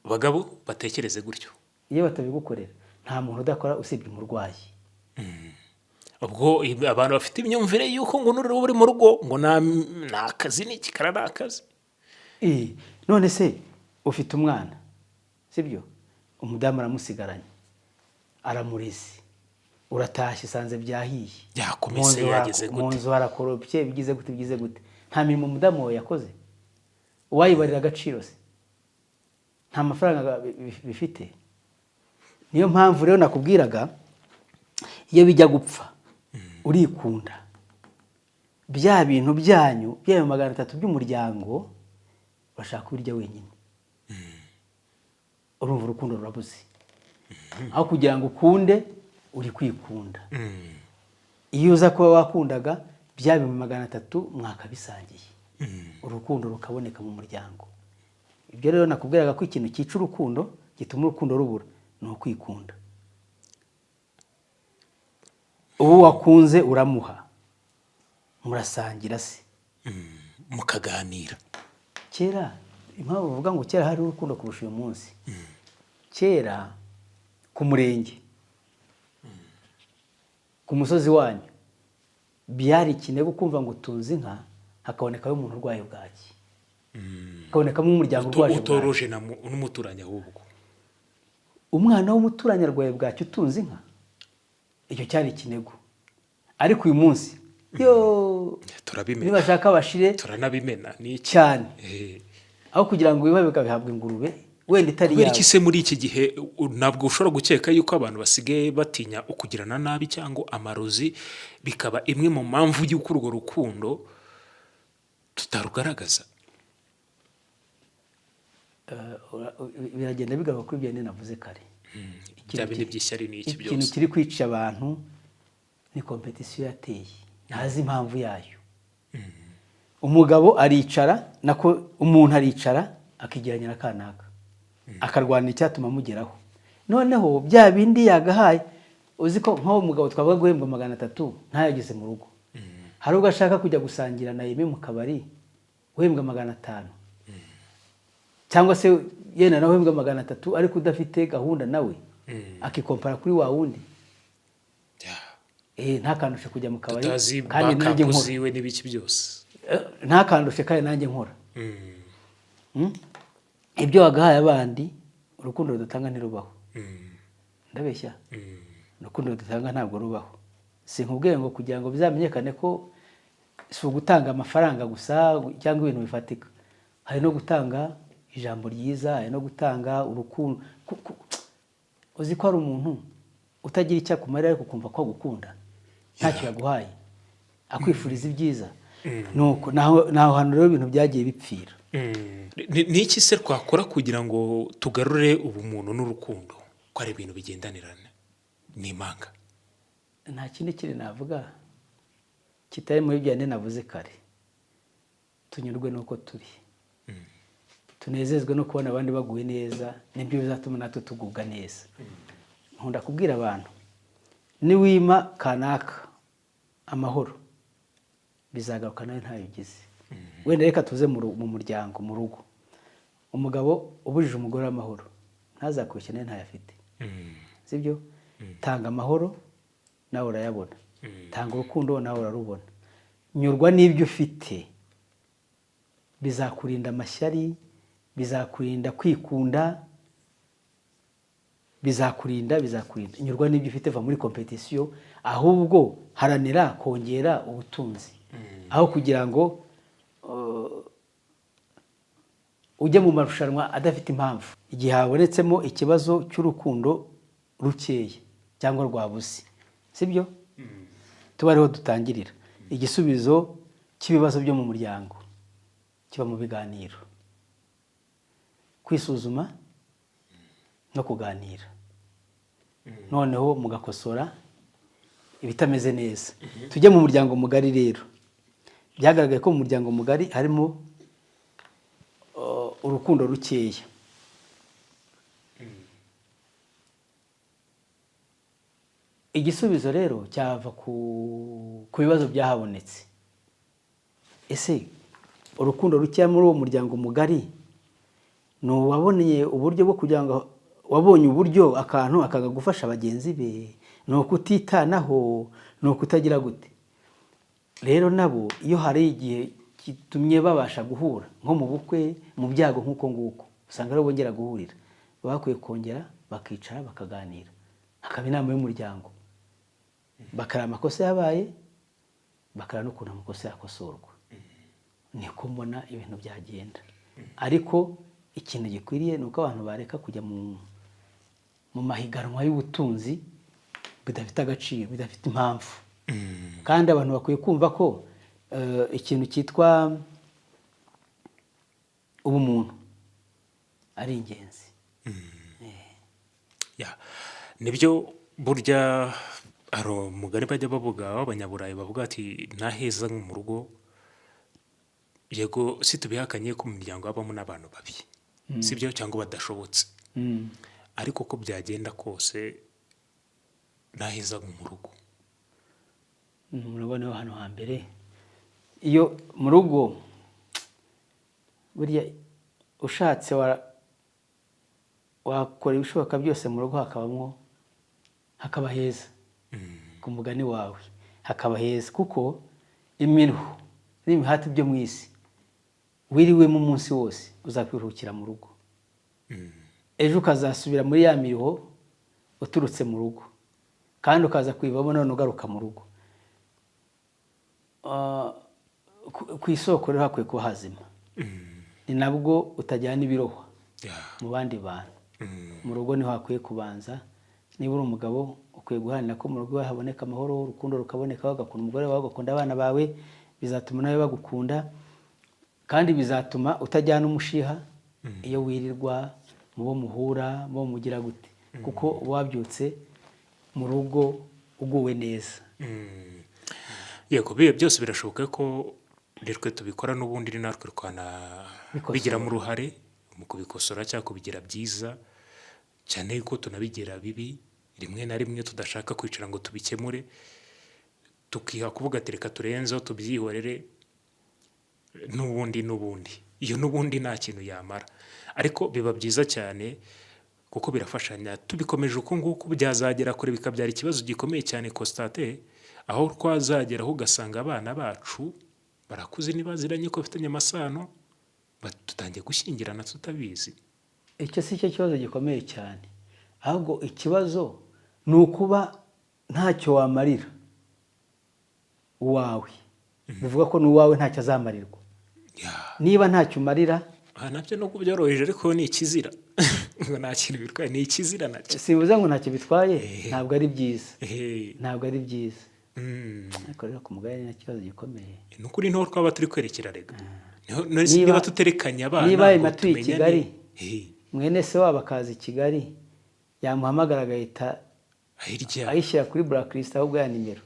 Bagabo batekereze gutyo. Iyo batabigukorera, nta muntu udakora usibye umurwayi. Ubwo abantu bafite imyumvire y'uko ngo nureba uri mu rugo ngo ni akazi, ni iki, kara ni akazi. None se ufite umwana, sibyo? Umudamu aramusigaranye, aramureze, uratashye usanze byahiye. Yakomese. Mu nzu. Yageze Mu gute? nzu harakoropye, bigize gute, bigize gute? Nta mirimo umudamu wawe yakoze? Uwayibarira agaciro se nta mafaranga bifite? Niyo mpamvu rero nakubwiraga, iyo bijya gupfa urikunda, bya bintu byanyu by'ayo 300 by'umuryango bashaka kubirya wenyine. Urumva urukundo rurabuze. Aho kugira ngo ukunde, uri kwikunda. Iyo uza kuba wakundaga, bya 300,000 mwakabisangiye, urukundo rukaboneka mu muryango. Ibyo rero nakubwiraga ko ikintu cyica urukundo, gituma urukundo rubura, ni ukwikunda. Uwo wakunze uramuha, murasangira se. Mukaganira. Kera, impamvu bavuga ngo kera hari urukundo kurusha uyu munsi, kera ku murenge, ku musozi wanyu, byari ikinego kumva ngo utunze inka, hakabonekayo umuntu urwaye bwaki, hakabonekamo umuryango urwaje bwaki. Utoroje n'umuturanyi ahubwo. Umwana w'umuturanyi arwaye bwaki, utunze inka, icyo cyari ikinego. Ariko uyu munsi yo Turabimena. nibashaka bashire. Turanabimena ni iki? Cyane. Aho kugira ngo bibe bikabihabwa ingurube wenda itari Kubera yawe. iki se muri iki gihe ntabwo ushobora gukeka yuko abantu basigaye batinya ukugirana nabi cyangwa amarozi, bikaba imwe mu mpamvu y'uko urwo rukundo tutarugaragaza? Biragenda bigaruka kuri ibyo navuze kare. Bya bindi by'ishyari n'iki Ikintu byose. kiri kwica abantu ni compétition yateye, ntazi impamvu yayo. Umugabo aricara, nako umuntu aricara akigeranya na kanaka, akarwanira icyatuma amugeraho. Noneho bya bindi yagahaye, uzi ko nk'uwo mugabo twavuga guhembwa 300 ntayageze mu rugo, hari ubwo ashaka kujya gusangira na Yemi mu kabari uhembwa 500, cyangwa se yenda nawe uhembwa 300 ariko udafite gahunda, nawe akikompara kuri wa wundi. Ntakandushe kujya mu kabari Tutazi kandi nanjye backup nkora. ziwe n'ibiki byose. Ntakandushe kandi nanjye nkora. Ibyo wagahaye abandi, urukundo rudatanga ntirubaho. Ndabeshya? Urukundo rudatanga ntabwo rubaho. Sinkubwiye ngo kugira ngo bizamenyekane ko si ugutanga amafaranga gusa cyangwa ibintu bifatika, hari no gutanga ijambo ryiza, hari no gutanga urukundo. Uzi ko hari umuntu utagira icyo akumarira ariko ukumva ko agukunda ntacyo yaguhaye, akwifuriza ibyiza? Nuko naho hantu rero ibintu byagiye bipfira. Ni iki se twakora kugira ngo tugarure ubumuntu n'urukundo, ko ari ibintu bigendanirana n'imanga? Nta kindi kindi navuga kitari muri bya bindi navuze kare. Tunyurwe n'uko turi, tunezezwe no kubona abandi baguwe neza, nibyo bizatuma natwe tugubwa neza. Nkunda kubwira abantu, niwima kanaka amahoro, bizagaruka nawe ntayo ugize. Wenda reka tuze mu muryango, mu rugo. Umugabo ubujije umugore amahoro, ntazakubeshye, nawe ntayo afite, sibyo? Tanga amahoro nawe urayabona, tanga urukundo nawe urarubona. Nyurwa n'ibyo ufite, bizakurinda amashyari, bizakurinda kwikunda, bizakurinda. Nyurwa n'ibyo ufite, va muri compétition, ahubwo haranira kongera ubutunzi aho kugira ngo ujye mu marushanwa adafite impamvu. Igihe habonetsemo ikibazo cy'urukundo rukeya cyangwa rwabuze, sibyo? Tuba ariho dutangirira. Igisubizo cy'ibibazo byo mu muryango kiba mu biganiro, kwisuzuma no kuganira, noneho mugakosora ibitameze neza. Tujye mu muryango mugari rero. Byagaragaye ko mu muryango mugari harimo urukundo rukeya. Igisubizo rero cyava ku bibazo byahabonetse. Ese urukundo rukeya muri uwo muryango mugari ni uwaboneye uburyo bwo kugira ngo, wabonye uburyo akantu akaga gufasha bagenzi be, ni ukutitanaho, ni ukutagira gute? Rero nabo iyo hari igihe gitumye babasha guhura, nko mu bukwe, mu byago nk'uko nguko, usanga ariho bongera guhurira. Baba bakwiye kongera bakicara bakaganira, hakaba inama y'umuryango, bakareba amakosa yabaye, bakareba n'ukuntu amakosa yakosorwa. Niko mbona ibintu byagenda. Ariko ikintu gikwiriye ni uko abantu bareka kujya mu mahiganwa y'ubutunzi bidafite agaciro, bidafite impamvu. Kandi abantu bakwiye kumva ko ikintu cyitwa ubumuntu ari ingenzi. Ya, nibyo. Burya hari umugani bajya bavuga w'Abanyaburayi, bavuga ati: "Nta heza nko mu rugo." Yego, si tubihakanye ko mu miryango habamo n'abantu babi, sibyo, cyangwa badashobotse, ariko uko byagenda kose nta heza nko mu rugo. Murabona hano hambere, iyo mu rugo burya ushatse wakora ibishoboka byose mu rugo hakabamo, hakaba heza, ku mugani wawe hakaba heza, kuko imiruho n'imihati byo mu isi wiriwemo umunsi wose uzakwiruhukira mu rugo, ejo ukazasubira muri ya miruho uturutse mu rugo, kandi ukaza kuyivamo none ugaruka mu rugo. Ku isoko rero hakwiye kuba hazima, ni nabwo utajyana ibirohwa mu bandi bantu. Mu rugo niho hakwiye kubanza. Niba uri umugabo, ukwiye guharanira ko mu rugo iwawe haboneka amahoro, urukundo rukaboneka, ugakunda umugore wawe, ugakunda abana bawe. Bizatuma nawe bagukunda, kandi bizatuma utajyana umushiha iyo wirirwa mu bo muhura, mu bo mugira gute, kuko uba wabyutse mu rugo uguwe neza. Yego, byose birashoboka ko nitwe tubikora, n'ubundi ni natwe twanabigiramo uruhare mu kubikosora cyangwa kubigira byiza, cyane yuko tunabigira bibi rimwe na rimwe tudashaka kwicara ngo tubikemure, tukiha kuvuga ati: "Reka turenzeho tubyihorere n'ubundi iyo n'ubundi nta kintu yamara." Ariko biba byiza cyane kuko birafashanya. Tubikomeje uku nguku byazagera kure, bikabyara ikibazo gikomeye cyane, Constantin, aho twazageraho ugasanga abana bacu barakuze ntibaziranye ko bafitanye amasano, dutangiye gushyingirana tutabizi. Icyo si cyo kibazo gikomeye cyane, ahubwo ikibazo ni ukuba ntacyo wamarira uwawe, bivuga ko n'uwawe ntacyo azamarirwa. Niba ntacyo umarira. Aha nabyo nubwo byoroheje, ariko ni ikizira ngo nta kintu bitwaye, ni ikizira nacyo. Simvuze ngo ntacyo bitwaye, ntabwo ari byiza. Ntabwo ari byiza. Ariko rero ku mugani ni ikibazo gikomeye. Ni ukuri, niho twaba turi kwerekera rega. Niba tuterekanye abana Niba ngo atuye i tumenyane, Kigali, mwene se wabo akaza i Kigali, yamuhamagara agahita hirya ayishyira kuri blacklist ahubwo ya nimero.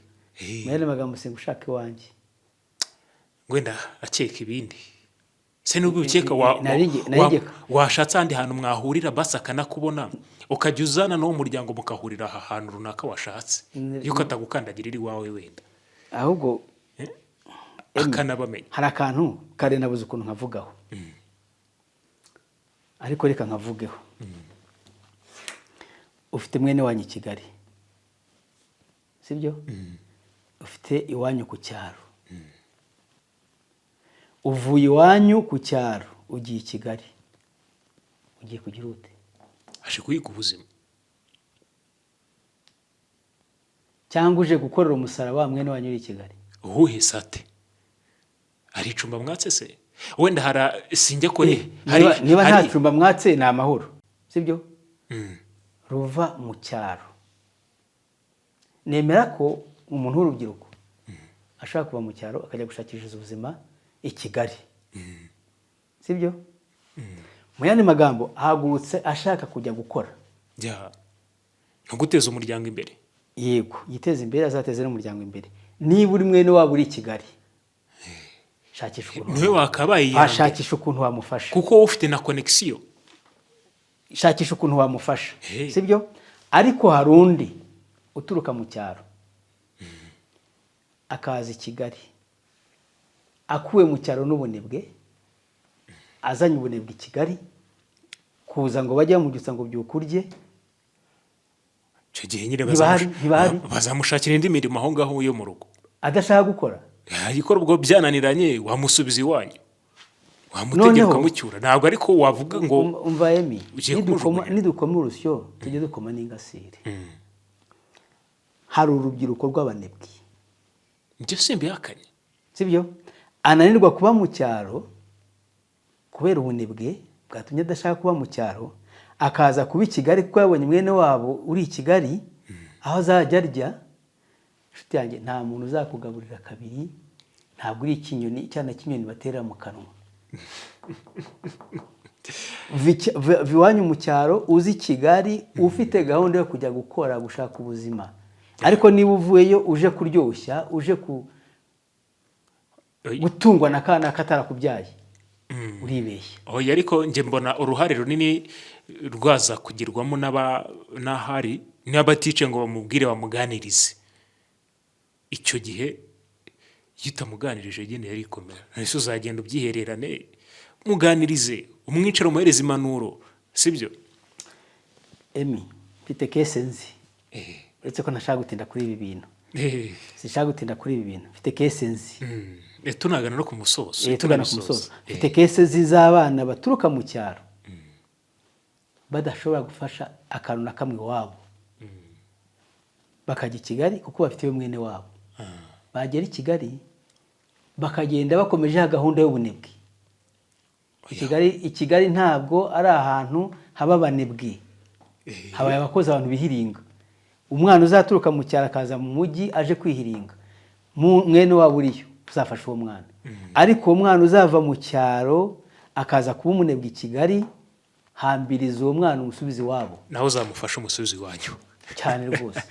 Mwene magambo, singushaka iwanjye. Wenda akeka ibindi se, nubwo ubikeka washatse ahandi hantu mwahurira, basi akanakubona, ukajya uzana n'uwo muryango mukahurira aha hantu runaka washatse, yuko atagukandagira iri iwawe wenda. Ahubwo Akanabamenya. hari akantu kare nabuze ukuntu nkavugaho, ariko reka nkavugeho. Ufite mwene wanyu i Kigali, sibyo? Ufite iwanyu ku cyaro, uvuye iwanyu ku cyaro ugiye i Kigali, ugiye kugira ute? Aje guhiga ubuzima. Cyangwa uje gukorera umusaraba wa mwene wanyu uri i Kigali? Uwuhe sate? Hari icumba mwatse se? Wenda hari, sinjya kure, hari Niba nta cumba mwatse, ni amahoro, sibyo? Ruva mu cyaro, nemera ko umuntu w'urubyiruko ashobora kuva mu cyaro akajya gushakishiriza ubuzima i Kigali, sibyo? Mu yandi magambo, ahagurutse ashaka kujya gukora. Ya, no guteza umuryango imbere. Yego, yiteze imbere, azateze n'umuryango imbere. Niba uri mwene waba uri i Kigali, shakisha ukuntu Niwe wakabaye iya mbere. Washakisha ukuntu wamufasha. Kuko wowe ufite na connexion. Shakisha ukuntu wamufasha. Hey. Sibyo? Ariko hari undi uturuka mu cyaro akaza i Kigali akuwe mu cyaro n'ubunebwe, azanye ubunebwe i Kigali, kuza ngo bajye bamubyutsa ngo byuka urye. Icyo gihe nyine Ntibahari, ntibahari. Bazamushakira indi mirimo aho ngaho yo mu rugo. Adashaka gukora. Yayikora, ubwo byananiranye wamusubiza iwanyu, wamutegera Noneho- ukamucyura. Ntabwo ariko wavuga ngo Umva Emi, ugiye nidukoma kumujugunya. Nidukoma urusyo tujye dukoma n'ingasire. Hari urubyiruko rw'abanebwe. Ibyo simbihakanye. Sibyo? Ananirwa kuba mu cyaro kubera ubunebwe bwatumye adashaka kuba mu cyaro, akaza kuba i Kigali kuko yabonye mwene wabo uri i Kigali aho azajya arya. Inshuti yanjye, nta muntu uzakugaburira kabiri. Ntabwo uri ikinyoni, icyana cy'inyoni batera mu kanwa. Va iwanyu mu cyaro uzi i Kigali ufite gahunda yo kujya gukora, gushaka ubuzima. Ariko niba uvuyeyo uje kuryoshya, uje ku gutungwa na kana katarakubyaye, uribeshya. Oya, ariko njye mbona uruhare runini rwaza kugirwamo n'ahari n'abatice ngo bamubwire, bamuganirize. Icyo gihe iyo utamuganirije nyine yarikomera. Ese uzagenda ubyihererane? Muganirize, umwicare, umuhereze impanuro, sibyo? Emi, mfite case nzi, uretse ko ntashaka gutinda kuri ibi bintu. Sinshaka gutinda kuri ibi bintu. Mfite case nzi. Tunagana no ku musozo. Tugana ku tunabisoza. musozo. Mfite case nzi z'abana baturuka mu cyaro badashobora gufasha akantu na kamwe iwabo, bakajya i Kigali kuko bafite mwene wabo. Bagera i Kigali bakagenda bakomeje ya gahunda y'ubunebwe. I Kigali ntabwo ari ahantu haba abanebwe, habaye abakozi, abantu bihiringa. Umwana uzaturuka mu cyaro akaza mu mujyi aje kwihiringa, mwene wabo uriyo uzafasha uwo mwana. Ariko uwo mwana uzava mu cyaro akaza kuba umunebwe i Kigali, hambiriza uwo mwana umusubize iwabo. Nawe uzamufasha umusubizi iwanyu. Cyane rwose.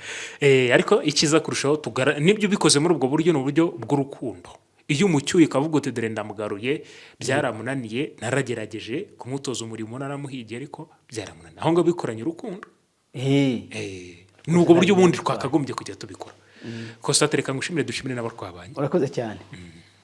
Ariko icyiza kurushaho tugara nibyo ubikoze muri ubwo buryo, ni uburyo bw'urukundo. Iyo umucyuye ukavuga uti: "Dore ndamugaruye, byaramunaniye, naragerageje kumutoza umurimo, naramuhigiye, ariko byaramunaniye," aho ngaho bikoranye urukundo. Ni ubwo buryo ubundi twakagombye kujya tubikora. Costa, reka ngushimire, dushimire n'abo twabanye. Urakoze cyane.